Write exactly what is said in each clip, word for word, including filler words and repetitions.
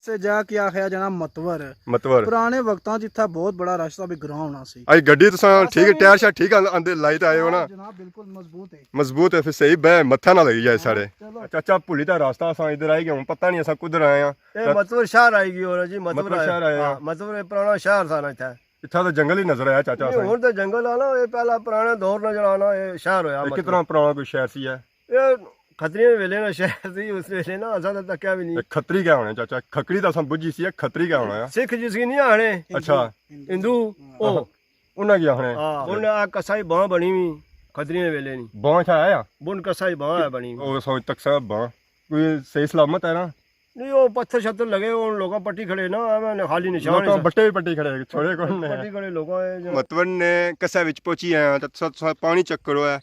سے جا کے آخیا جانا متور۔ متور۔ پرانے وقتاں جتھا بہت بڑا رش تھا، بھی گراں ہونا سی۔ اج گڈی تساں ٹھیک ہے، ٹائر شاں ٹھیک آن-، آندے لائے تے آئے ہو نا؟ جناب، بالکل مضبوط ہے۔ مضبوط ہے، پھر صحیح بہ متھا نہ لگی جائے ساڑے۔ چلو۔ چاچا، بھلی تے راستہ اساں ادھر آئی گئے، ہن پتہ نہیں اساں کدھر آئے ہاں۔ اے متور شہر آئی گئے ہو نا جی، متور متور آئے۔ شہر آئے ہاں، ہاں۔ متور پرانا شہر تھا نا اتھا۔ اتھا تو جنگل ہی نظر آیا چاچا نہیں، اساں۔ ہن تو جنگل آ نا، اے پہلا پرانا دور نظر آنا، اے شہر ہویا اے متور۔ کتنا پرانا کوئی شہر سی ہے؟ اے کھتریاں دے ویلے نا شہر سی، اس ویلے نا اساں تاں تکیا وی نہیں۔ اے کھتری کیا ہونے چاچا؟ کھکڑی تاں اساں بجھی سی، اے کھتری کیا ہونا ہے؟ سکھ جس کی نہیں آنے۔ اچھا۔ ہندو، او۔ انہاں کی آخنے؟ ہاں، ہن آ کسائی بانہہ بنی ہوئی، کھتریاں دے ویلے نہیں۔ بانہہ اتھا ہے یا؟ بن کسائی بانہہ ہے بنی ہوئی۔ او سوچ تک سا بانہہ۔ کوئی صحیح سلامت ہے نا؟ نہیں، او پتھر شتھر لگے، او لوکاں پٹی کھڑے نا، ایویں خالی نشان لوکاں ہے۔ بٹے بھی پٹی کھڑے، چھوڑے کون نے؟ پٹی کھڑے لوکاں اے جو متور نے کسے وچ پہنچی آیا، تے تساں، تساں پانی چیک کرو ہے،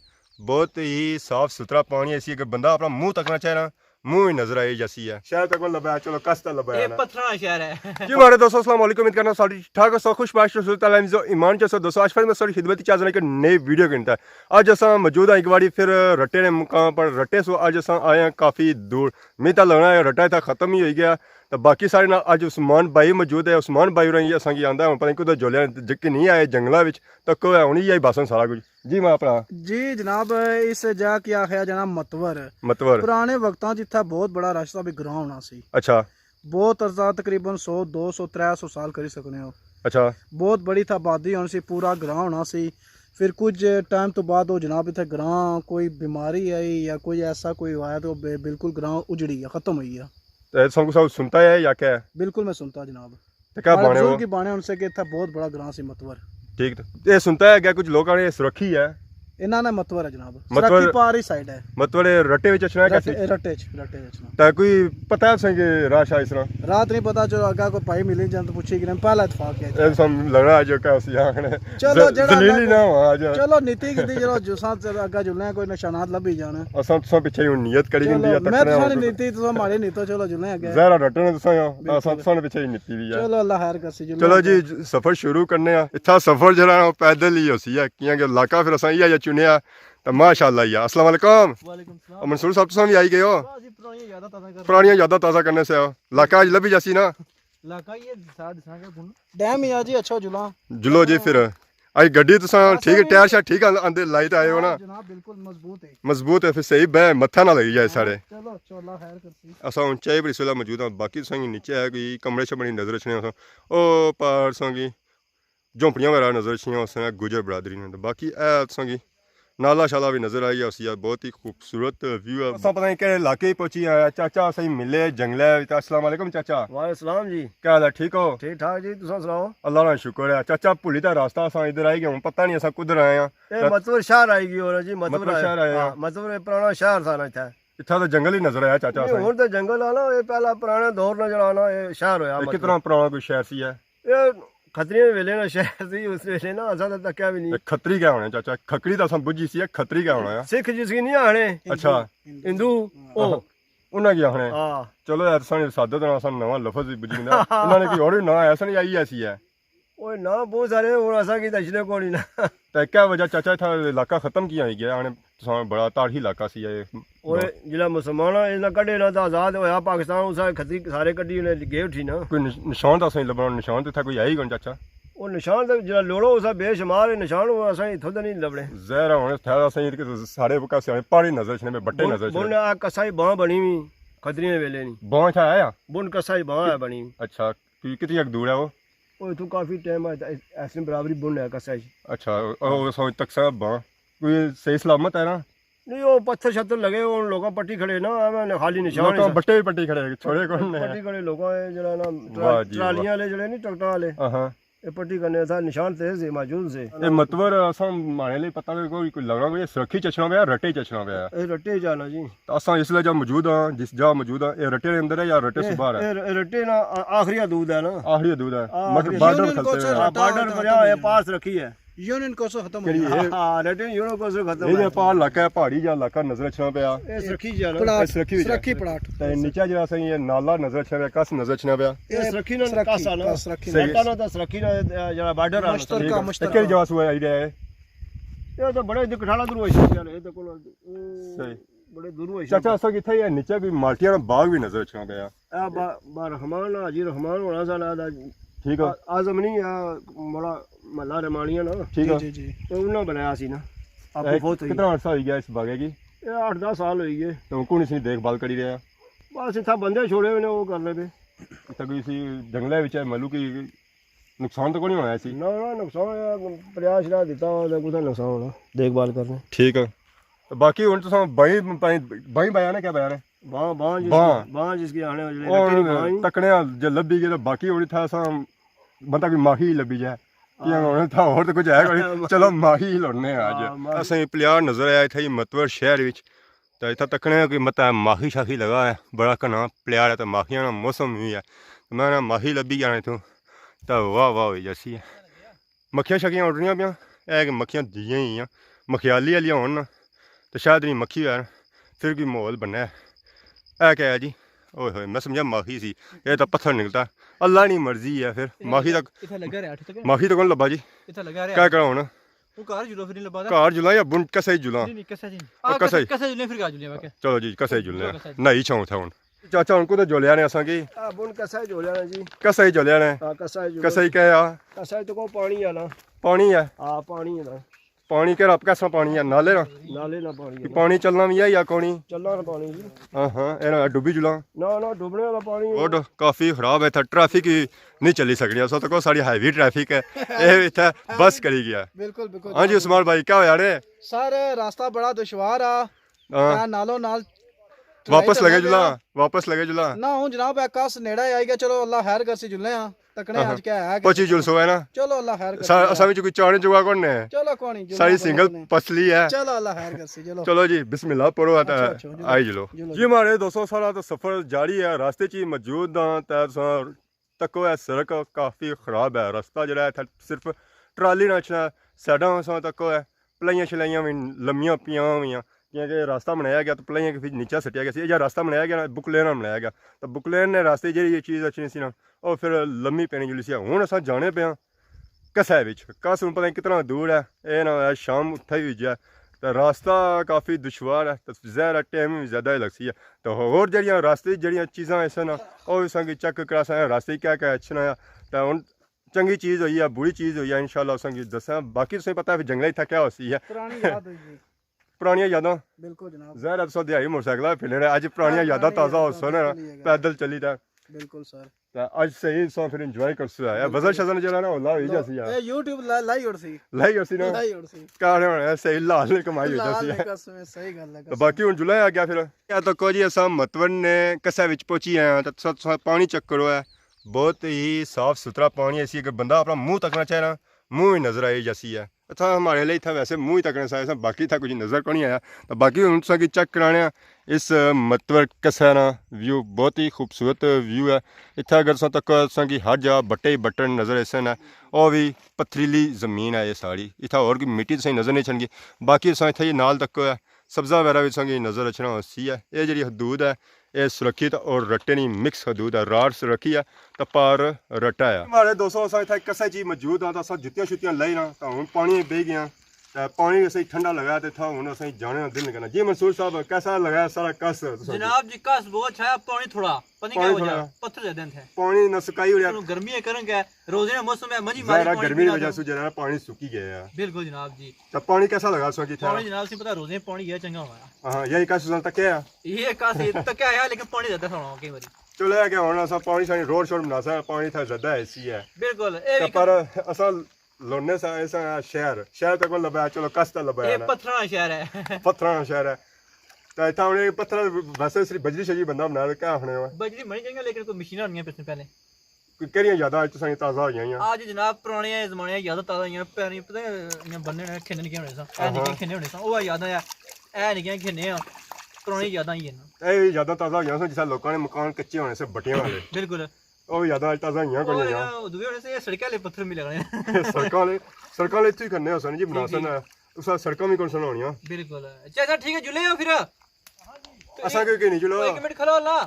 بہت ہی صاف ستھرا پانی ہے، اسی اگر بندہ اپنا منہ تکنا چاہے نا، منہ ہی نظر آئی جاسی ہے۔ شاید تک لبا، چلو کس تک لبا اے نا۔ پتھراں نا شہر ہے۔ جی ماڑے دوستو، السلام علیکم، امید کرنا ساری ٹھیک ہو سو، خوش باش رسول تعالیٰ عزیز و ایمان چ سو۔ دوستو، اج پھر میں ساری خدمت چ حاضر ہاں ایک نئی ویڈیو کے اندر۔ اج اساں موجود ہاں ایک باری پھر رٹے نے مقام پر، رٹے سو اج اساں آئے ہاں کافی دور۔ میں تاں لگنا ہے رٹا اتھا ختم ہی ہوئی گیا۔ تے باقی سارے نال اج عثمان بھائی موجود ہے۔ عثمان بھائی ہوراں کی اساں کی آندا ہے، ہن پتہ نہیں کدھر جلیا، جکی نہیں آئے جنگلاں وچ، تکو ہے ہن ایہی باسن سارا کچھ۔ جی ماں اپنا۔ جی جناب، اس جا کی آخیا جانا متور۔ متور۔ پرانے وقتاں جتھا بہت بڑا رش تھا، بھی گراں ہونا سی۔ اچھا۔ بہت عرصہ، تقریباً سو، دو سو، ترے سو سال کری سکنے ہو۔ اچھا۔ بہت بڑی تھا آبادی ہونی سی، پورا گراں ہونا سی۔ پھر کچھ ٹائم تو بعد وہ جناب اتھے گراں کوئی بیماری آئی یا کوئی ایسا کوئی ہوا تو بے-، بالکل گراں اجڑی گیا، ختم ہوئی گیا۔ تے سانکو سب سنتا ہے یا کیا ہے؟ بالکل میں سنتا جناب۔ تے کیا ماڑے بانے بزرگ ہو؟ کی بانے ہن سے کہ اتھا بہت بڑا گراں سی متور۔ ٹھیک، تے اے سنتا ہے کہ کچھ لوکاں نے سرکھی ہے۔ انہاں نے متور ہے جناب۔ متور، سرکھی پار ہی سائیڈ ہے۔ متور رٹے وچ اچھنا ہے رٹے، کیسی؟ رٹے وچ، رٹے وچ نا۔ تے کوئی پتہ ہے تساں کہ راہ شاہ اس طرح؟ رات نہیں پتہ، چلو اگا کوئی بھائی ملی جان تو پوچھی کہ پہلا اتفاق ہے۔ اے سم لڑا جو کیا سی آخنے۔ چلو، ز-، جڑا ذلیل ہی نہ ہوا اج۔ چلو، نیتی کیتی، چلو، جساں اگا جلنے کوئی نشانات لبھی جانے۔ اساں تساں پچھے ہی ہن نیت کری چلو، گندی ہے، میں تکنے تساں ہن۔ نیتی، تساں ماڑی نیتو، چلو، جلنے اگے۔ زہرا ڈٹنے تساں ہو، بالکل۔ اساں تساں نے پچھے ہی نیتی بھی ہے۔ چلو، اللہ خیر کرسی، جلنے چلو اگے۔ جی، سفر شروع کرنے آں۔ اتھا سفر جڑا ہے، او پیدل ہی ہوسی ہے، کیاں کہ علاقہ پھر اساں ایہا جیا چنیا، تے ماشاءاللہ ہی ہے۔ السلام علیکم۔ وعلیکم السلام۔ منصور صاحب، تساں بھی آئی گئے ہو؟ بس جی، پرانیاں یاداں تازہ کرنے۔ پرانیاں یاداں تازہ کرنے سے ہو۔ علاقہ اج لبھی جاسی نا؟ علاقہ یہ ساتھ دساں کہ بن ڈیم ہی آ جی، اچھا جلاں۔ جلو جی پھر۔ اج گڈی تساں ٹھیک ہے، ٹائر شاں ٹھیک آن-، آندے لائی تے آئے ہو نا؟ ہاں جناب، بالکل مضبوط ہے۔ مضبوط ہے، پھر صحیح بہ متھا نہ لگی جائے ساڑے۔ چلو، چلو، اللہ خیر کرسی۔ اساں ہن چائے پر اس ویلے موجود ہاں، باقی تساں کی نیچے ہے کوئی کمرے شمرے نظر اچھنے ہو، او پار تساں کی جھونپڑیاں وغیرہ نظر اچھنیاں ہوسن گجر برادری نے۔ تے باقی اے تساں کی نالا شالا بھی نظر آئی ہوسی، بہت ہی خوبصورت ویو ہے۔ اساں پتہ نہیں کہڑے علاقے ہی پہنچی آیا، چاچا اساں ملے جنگلے وچ۔ السلام علیکم چاچا۔ وعلیکم السلام جی۔ کیا حال ہے، ٹھیک ہو؟ ٹھیک ٹھاک جی، تساں سناؤ؟ اللہ نا شکر ہے چاچا، بھلی تے راستہ اساں ادھر آئی گئے، ہن پتہ نہیں اساں کدھر آئے ہاں۔ اے متور شہر آئی گئے ہو نا جی، متور متور آئے۔ شہر آئے ہاں، ہو۔ متور پرانا شہر تھا نا اتھا۔ اتھا تو جنگل ہی نظر آیا چاچا نہیں، اساں۔ ہن تو جنگل آنا، اے پہلا پرانا دور نظر آنا، اے شہر ہویا اے متور۔ کتنا پرانا کوئی شہر سی ہے؟ اے کھتریاں دے ویلے نا شہر سی، اس ویلے نا اساں تے تکیا وی نہیں۔ اے کھتری کیا ہونے چاچا؟ کھکڑی تاں اساں بجھی سی، اے کھتری کیا ہونا ہے؟ سکھ جس کی نہیں آنے۔ اچھا۔ ہندو، او۔ ہاں۔ انہاں کی آخنے؟ ہاں۔ چلو یار، تساں نے سادت نال اساں نواں لفظ وی بجھی گندا۔ انہاں نے کوئی ہور وی ناں ہے، اساں نے آئی ایسی ہے۔ اوئے ناں بہت سارے، ہن اساں کی دسنے کوئی نہ۔ تے کیا وجہ چاچا اتھا علاقہ ختم کیاں ہوئی گیا؟ آنے تساں بڑا تاریخی علاقہ سی اے۔ اوئے جڑا مسلماناں انہاں کڈھے نہ تے آزاد ہویا پاکستان، اس کھتری سارے کڈھی انہیں گئے اٹھی نا۔ کوئی نش-، نشان تاں اساں کی لبھنا، نشان تے اتھا کوئی ہے ہی کون چاچا۔ او نشان تے جڑا لوڑو اسا بے شمار ہے نشان، او اساں اتھوں تے نہیں لبھنے۔ ظاہر ہے ہن اتھا اساں کی سارے پاسے پہاڑی نظر اچھنے، بٹے بن، نظر اچھنے۔ بن آ کسائی بانہہ بنی ہوئی، کھتریاں دے ویلے نی۔ بانہہ اتھا ہے یا؟ بن کسائی بانہہ ہے بنی ہوئی۔ اچھا، کوئی کتنی اک دور ہے او؟ او اتھوں کافی ٹائم ہے، ایسے برابری بن ہے کسائی۔ اچھا، او، او سمجھ تک صاحب بانہہ۔ کوئی صحیح سلامت ہے نا؟ نہیں، او پتھر شتھر لگے، او لوکاں پٹی کھڑے نا، ایویں خالی نشان لوکاں ہے۔ بٹے بھی پٹی کھڑے، چھوڑے کون نے؟ پٹی کھڑے لوکاں، اے جڑا نا ٹرا-، واہ جی واہ۔ ٹرالیاں والے جڑے نہیں، ٹرکٹاں والے۔ ہاں ہاں۔ اے پٹی کرنے تھا، نشان تے سے موجود سے۔ اے مطلب اساں مانے لے پتہ نہیں کوئی، کوئی لگنا کوئی سرکھی چ اچھنا پیا، رٹے چ اچھنا پیا۔ اے رٹے چ آنا جی۔ تو اساں اس لیے جا موجود ہاں، جس جا موجود ہاں، اے رٹے دے اندر ہے یا رٹے اے، سے باہر ہے؟ اے، اے رٹے نا آ-، آخری حدود ہے نا۔ آخری حدود ہے۔ آ، مطلب آخری بارڈر یونین کھلتے کونسل ہیں۔ ہاں، بارڈر پر آ، اے پاس رکھی ہے۔ یونین کونسل ختم ہو کیڑی گیا۔ ہے؟ ہاں، رٹے یونین کونسل ختم اے ہے۔ جے پار علاقہ ہے، پہاڑی جا علاقہ نظر اچھنا پیا۔ اے سرکھی جا نا۔ پلاٹ، اے سرکھی وچ ہے۔ سرکھی پلاٹ۔ تے نیچا جڑا سہی اے نالا نظر اچھنا پیا، کس نظر اچھنا پیا؟ اے سرکھی نال سرکھی، کس آ نا۔ کس سرکھی۔ صحیح ہے۔ ماتا نا تے سرکھی نا، اے جڑا بارڈر آ نا۔ مشترکہ، ٹھیک ہے۔ تے مشترکہ۔ کیڑی جگہ سو آئی رہیا ہے؟ اے تے بڑے دی کٹھالا دور ہوئی سکدے نے، اے تے کول۔ صحیح۔ بڑے دوروں ہوئی چاچا، سن۔ اساں کتھے یہ نیچے کوئی مالٹیاں نا باغ بھی نظر اچھنا پیا۔ اے با-، با رحمان، حاجی رحمان ہونا سا نا دا۔ ٹھیک ہے۔ آ-، اعظم نہیں، آ مڑا محلہ رحمانی ہے نا۔ ٹھیک ہے۔ جی، جی۔ تو انہاں بنایا سی نا۔ آپ اے کو فوت ہوئی۔ کتنا عرصہ ہوئی گیا اس باغے کی؟ اے اٹھ دس سال ہوئی گئے۔ تو کون اس کی دیکھ بھال کری رہا؟ بس اتھا بندے چھوڑے ہوئے نے، وہ کر لے پے۔ اتھا کوئی سی جنگلے وچ ہے، مطلب کہ نقصان تو کوئی نہیں ہونا سی؟ نہ، نہ، نقصان ہے، پریا شریا دیتا ہوا تے کتھا نقصان ہونا، دیکھ بھال کرنے۔ ٹھیک ہے۔ تے باقی ہن تساں بائیں، بائیں، بائیں بایا نا، کیا بایا نا؟ باں، باں جس باں۔ کی، باں جس کی آنے جڑے او لکڑی باں ہی۔ تکنے آ جے لبھی گئے تے باقی ہن اتھا اساں بندہ کوئی ماہی لبھی جائے۔ کیا ہاں۔ ہن اتھا ہور تے کچھ ہے کوئی؟ چلو ماہی لوڑنے آ اج۔ ہاں، ماہی۔ اساں پلیار نظر آیا اتھا ہی متور شہر وچ۔ تے اتھا تکنے آ کہ متہ ماہی شاہی لگا ہے، بڑا گھنا پلیار ہے تے ماہیاں نا موسم وی ہے۔ تے میں نا ماہی لبھی گیا نا اتھوں۔ تے واہ واہ ہوئی جاسی ہے۔ مکھیاں شکھیاں اڈ رہیاں پیاں، اے کہ مکھیاں دیاں ہی آں، مکھیالی آلیاں ہون نا، تے شاید نی مکھی ہوئے نا، پھر کوئی ماحول بننا ہے۔ اے کیا ہے جی؟ اوئے ہوئے، میں سمجھا ماہی سی، اے تاں پتھر نکلتا۔ اللہ نی مرضی ہے پھر، ماہی تک، اتھا لگا رہیا، ٹھیک ہے؟ ماہی تک کون لبھا جی؟ اتھا لگا رہیا۔ کیا کراں ہن؟ وہ گھر جلو پھر نہیں لبھا دا۔ گھر جلاں یا بن کسے ہی جلاں؟ نہیں، نہیں، کسے جی۔ آ، آ، کسے کسے ہی۔ کسے جلنے پھر گھر جلنے باقی۔ چلو جی، کسے ہی جلنے آ۔ کسے ہی۔ نہائی چھاؤں اتھا ہن۔ چاچا ہن کدھر جولیا نے اساں کی؟ آ، بن کسا ہی جولیا نا جی۔ کسا ہی جولیا نے؟ ہاں، کسا ہی جولیا۔ کسا ہی کہہ آ؟ کسا ہی تو کو پانی ہے نا۔ پانی ہے؟ ہاں، پانی ہے نا۔ پانی کہڑا، کیسا پانی ہے؟ نالے نا؟ نالے نا پانی ہے کہ نا۔ پانی چلنا بھی ہے یا کونی؟ چلنا نا پانی جی۔ ہاں، ہاں، اے نا ڈوبی جلا۔ نہ، نہ، ڈوبنے والا پانی ہے۔ روڈ کافی خراب ہے، اتھا ٹریفک ہی نہیں چلی سکنی۔ اساں تو کو ساڑی ہائی وے ٹریفک ہے، اے اتھا بس کری گیا۔ بالکل، بالکل۔ ہاں جی، عثمان بھائی، کیا ہویا نے؟ سر، راستہ بڑا دشوار آ۔ ہاں۔ تے نالوں نال واپس لگے جلاں، واپس لگے جلاں۔ نہ، ہن جناب، اے کس نیڑے آئی گیا، چلو اللہ خیر کرسی، جلنے آں، تکنے آں ہاں۔ اج کیا ہے کہ پچی جلسو ہے نا۔ چلو اللہ خیر کرسی۔ اساں وچ کوئی چانے جوگا کون نے؟ چلو کوئی نہیں، جلنے ساری سنگل پسلی ہے۔ چلو اللہ خیر کرسی، چلو۔ چلو جی، بسم اللہ پڑھو تے اچھا، اچھا، جلو۔ آئی جلو۔ جلو جی، جی۔ ماڑے دوستو، سارا تے سفر جاری ہے، راستے چ ہی موجود ہاں، تے تساں تکو اے سڑک کافی خراب ہے، رستہ جیہڑا ہے اتھا صرف ٹرالی نال اچھنا، سائیڈاں اساں تکو اے پلائیاں شلائیاں وی لمیاں پیاں ہویاں، کیونکہ راستہ بنایا گیا تے پلائیاں کی فر نیچے سٹیا گیا سی، اے جیہڑا راستہ بنایا گیا نا، بک لین نال بنایا گیا، تے بک لین نے راستے جیہڑی اے چیز اچھنی سی نا، او فر لمی پینی جلی سی۔ ہن اساں جانے پے آں کسے وچ، کس ہن پتہ نہیں کتنا دور ہے، اے نا ہویا شام اتھے ہی ہوئی جائے۔ تے راستہ کافی دشوار ہے، تے ظاہر ہے ٹائم وی زیادہ ہی لگسی ہے۔ تے ہور جیہڑیاں راستے جیہڑیاں چیزاں ایسے نا، او وی اساں کی چیک کراساں، راستے کیا کیا اچھنا ہے۔ تے ہن چنگی چیز ہوئی ہے، بری چیز ہوئی ہے، انشاءاللہ اساں کی دساں۔ باقی تساں پتہ ہے جنگلے اتھا کیا ہوسی ہے۔ پرانی یاد ہوئی گئی۔ پرانیاں یاداں۔ بالکل جناب۔ ظاہر ہے تساں دیہاڑی موٹر سائیکل پھرنے رہے، اج پرانیاں ہاں، یاداں پرانی تازہ یاداں ہوسن، تازہ چلی گیا۔ پیدل چلی تے۔ بالکل سر۔ تے اج صحیح سو پھر انجوائے کرسو ہے۔ بالکل۔ وزن شزن جیہڑا نا، او لا ہوئی جاسی ہے۔ اے یوٹیوب لا-، لائی اڑسی۔ لائی اڑسی نا۔ لائی اڑسی۔ کہنے ہونے صحیح لال نے کمائی ہو جاسی ہے۔ قسم ہے، صحیح گل ہے، تے قسم۔ باقی ہن جلاں آ گیا پھر۔ اے تکو جی، اساں متور نے کسے وچ پہنچی آئے آں، تے تساں، تساں پانی چیک کرو ہے، بہت ہی صاف ستھرا پانی ہے۔ اسی اگر بندہ اپنا منہ تکنا چاہے نا، منہ وی نظر آئی جاسی ہے۔ اتھا ہمارے لیے اتھا ویسے منہ ہی تکنے سا، اساں باقی اتھا کچھ نظر کو نہیں آیا۔ تو باقی ہن تساں کی چیک کرانے آں اس متور کسے نا ویو، بہت ہی خوبصورت ویو ہے۔ اتھا اگر تساں تکو، تساں کی ہر جگہ بٹے ہی بٹن نظر ایسے نا، او وی پتھریلی زمین ہے یہ ساری۔ اتھا اور کوئی مٹی تساں کی نظر نہیں اچھن گی۔ باقی تساں اتھا یہ نال تکو ہے، سبزہ وغیرہ وی تساں کی نظر اچھنا ہوسی ہے۔ اے جیہڑی حدود ہے، اے سرکھی تے اور رٹے نی مکس حدود ہے، راڑ سرکھی ہے تے پار رٹا ہے۔ ماڑے دوستو، اساں اتھا کسے چ موجود ہاں تے اساں جتیاں شتیاں لائی نا، تے ہن پانی بہی گیا، تے پانی وی اساں ٹھنڈا لگا، تے اتھا ہن اساں جانے نا دل نہیں کرنا۔ جی منصور صاحب، کیسا لگا سارا کس تساں؟ جناب جی، کس بہت اچھا ہے، پانی تھوڑا، پتہ نہیں کیا وجہ، پتھر زیادہ ہیں۔ پانی نہ سکائی اڑیا۔ گرمی ہے کرن کیا، روزے نا موسم ہے، منجی ماری ظاہر ہے پانی گرمی دی پینا وجہ تو۔ سے جو ہے نا پانی سکی گیا ہے۔ بالکل جناب جی۔ تے پانی کیسا لگا سو جی تھا؟ پانی جناب سی پتہ روزے پانی گیا چنگا ہویا۔ ہاں، یہی کس سو تک ہے۔ یہ کس تک ہے لیکن پانی زیادہ سونا کئی باری۔ چلو اے کہ ہن اساں پانی شانی روڈ شوڈ بناسا، پانی تھا زیادہ ایسی ہے۔ بالکل، اے تے وی پر اساں لونے سا، ایسا شہر، شہر تک لبا، چلو کس تے لبا اے نا۔ پتھراں نا شہر ہے۔ پتھراں نا شہر ہے۔ تے اتھا ہن پتھر ویسے صرف بجری شجری بندہ بنا تے کیا آخنے ہو؟ بجری بنی جائیں گے لیکن کوئی مشیناں ہونیاں پچھلے پہلے۔ کوئی کہڑیاں یاداں اج تساں کی تازہ ہوئی آئیاں؟ اج جناب پرانے زمانے یاداں تازہ ہوئی آئیاں، پیریں پتہ ہے، انہاں بننے نے کھینے نکے ہونے ساں، اے ہاں۔ نکے کھینے ہونے ساں، او یاداں آ، اے نکے کھینے آ، پرانی یاداں ہی ہیں نا۔ اے یاداں تازہ ہوئی آئیاں ساں، جس لوکاں نے مکان کچے ہونے سے بٹیاں والے۔ بالکل۔ او یاداں اج تازہ ہوئی آئیاں، او کوئی یاداں۔ دوے ہونے سے، اے سڑکاں والے پتھر ملے ہونے۔ سڑکاں والے، سڑکاں والے اتھوں ہی کھنے ہو سن جی، جی، بنا جی۔ سن۔ اس وقت سڑکاں بھی کون سن ہونیاں۔ بالکل۔ چاچا ٹھیک ہے، جلے ہو پھر؟ اساں کوئی نہیں، چلو۔ ایک منٹ کھلو نا۔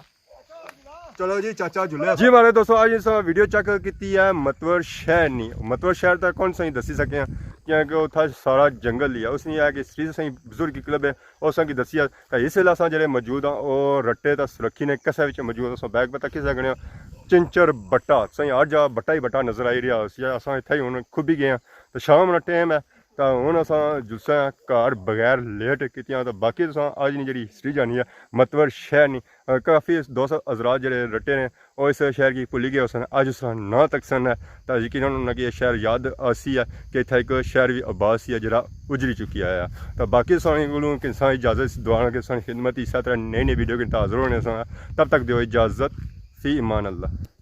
چلو جی، چاچا جلے۔ جی ماڑے دوستو، اج اساں ویڈیو چیک کیتی ہے متور شہر نی۔ متور شہر تے کون سا ہی دسی سکے ہیں۔ کیونکہ اتھا سارا جنگل ہی ہے۔ اس نے یہ کہ سریز سائیں بزرگ کی کلب ہے، اس کی دسیا۔ تو اس ویلے اساں جڑے موجود ہاں، وہ رٹے تا سرکھی نے کسے وچ موجود، اساں بیک پتہ کسے گنے ہاں، چنچر بٹا، سائیں ہر جا بٹا ہی بٹا نظر آئی رہا۔ اس اساں اتھا ہی ہن کھبی گئے ہاں، تو شام نا ٹائم ہے، تو ہن اساں جلساں گھر بغیر لیٹ کیتیاں۔ تو باقی تساں اج نی جڑی ہسٹری جانی ہے، متور شہر نی، کافی دوست حضرات جڑے رٹے نے، وہ اس شہر کی بھلی گئے ہوسن، اج اس نا ناں تکسن ہے، تو یقیناً انہاں کی یہ شہر یاد آسی ہے کہ اتھا ایک شہر بھی آباد سی ہے جڑا اجڑی چکی آیا ہے۔ تو باقی سانے کولوں کہ ساں اجازت دعا کہ ساں خدمت اسی طرح نئی نئی ویڈیو کے حاضر ہونے ساں۔ تب تک دیو اجازت، فی امان اللہ۔